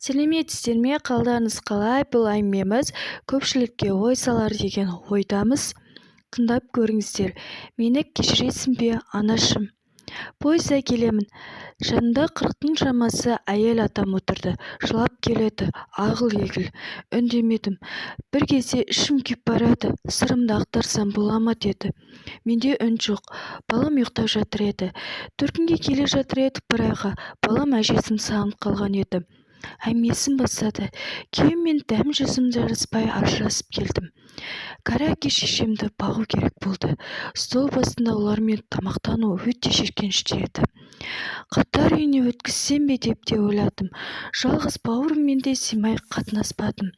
Сәлеметсіздер ме, қалдарыңыз қалай? Бұл әңгімеміз көпшілікке ой салар деген ойдамыз. Тыңдап көріңіздер. Мені кешіресің бе, анашым? Пойызда келемін. Жанымда 40-тың шамасы әйел адам отырды. Жылап келеді, ағыл-егіл. Үндемедім. Бір кезде ішім күйіп барады. Сырымды ақтарсам бола ма, деді. Менде үн жоқ. Балам ұйықтап жатыр еді. Төркінге келе жатыр едік бір айға. Балам әжесін сағынып қалған еді. Әңгімесін бастады. Күйеуіммен дәм жүзім жараспай ажырасып келдім. Кәрі әке-шешемді бағу керек болды. Стол басында олармен тамақтану өте жиіркенішті еді. Қарттар үйіне өткізсем бе деп те ойладым. Жалғыз бауырыммен де сыймай қатынаспадым.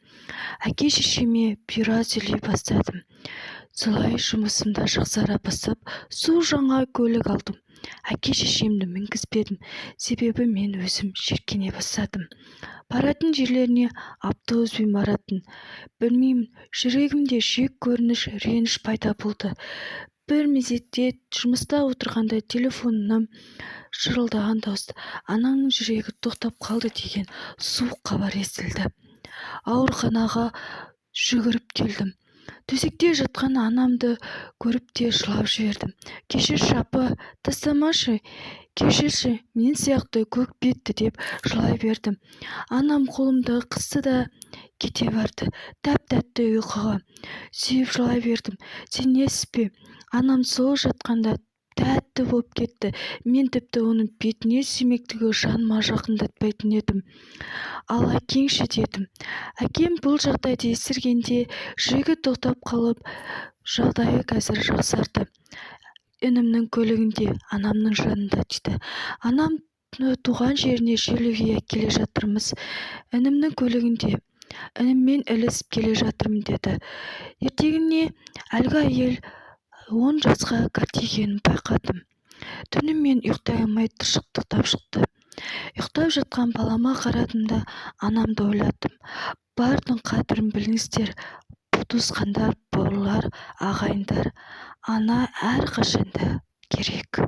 Әке-шешеме бұйра сөйлей бастадым. Солай жұмысым да жақсара бастап, су жаңа көлік алдым. Әке-шешемді мінгізбедім, себебі мен өзім жиіркене бастадым. Баратын жерлеріне автобуспен баратын. Білмеймін, жүрегімде жек көрініш, реніш пайда болды. Бір мезетте жұмыста отырғанда телефонымнан шырылдаған дауыс, «Анаңның жүрегі тоқтап қалды» деген суық хабар естілді. Ауруханаға жүгіріп келдім. Төсекте жатқан анамды көріп те жылап жібердім. «Кешірші, апа, тастамашы, кешірші мен сияқты көк бетті», – деп жылай бердім. Анам қолымды қысты да кете барды тәп-тәтті ұйқыға. Сүйіп жылай бердім. Сенесіз бе, анам сол жатқанда тәтті болып кетті. Мен тіпті оның бетіне сүймек түгіл, жаныма жақындатпайтын едім. «Ал әкең ше?» – дедім. Әкем бұл жағдайды естігенде жүрегі тоқтап қалып, жағдайы қазір жақсарды. Інімнің көлігінде, анамның жанында, дейді. Анам туған жеріне жерлеуге келе жатырмыз. Інімнің көлігінде, ініммен ілесіп келе жатырмын, деді. Ертеңіне әлгі әйел 10 жасқа қартайғанын байқадым. Түнімен ұйықтай алмай тыршықтап шықты. Ұйықтап жатқан балама қарадым да, анамды ойладым. Бардың қадірін біліңіздер, туысқандар, бауырлар, ағайындар. Ана әрқашанда керек.